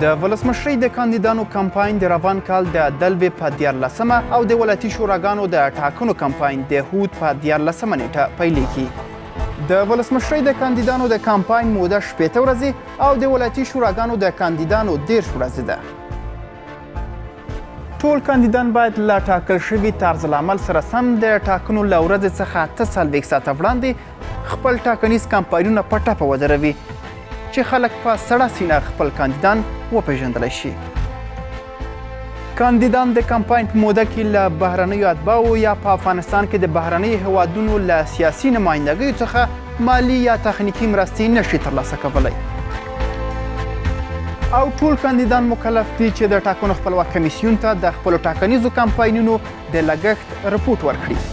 د ولسمشرۍ د کاندیدانو کمپاین د روان کال د دلوې په 13مه او د ولایتي شوراګانو د ټاکنو کمپاین د حوت په 13مه نیټه پیلیږي. د ولسمشرۍ د کاندیدانو د کمپاین موده 60 ورځې او د ولایتي شوراګانو د کاندیدانو 30 ورځې ده. ټول کاندیدان باید له ټاکل شوي طرزالعمل سره سم د ټاکنو له ورځې څخه 48 ساعته وړاندې خپل ټاکنیز کمپاینونه په ټپه ودروي چې خلک په سړه سینه خپل کاندیدان وپېژندلی شي. کاندیدان د کمپاین په موده کې له بهرنیو اتباعو یا په افغانستان کې د بهرنیو هیوادونو له سیاسي نمایندګیو څخه مالي یا تخنیکي مرستې نشي ترلاسه کولی. او ټول کاندیدان مکلف دي چې د ټاکنو خپلواک کمیسیون ته د خپلو ټاکنیزو کمپاینونو د لګښت رپوټ ورکړي.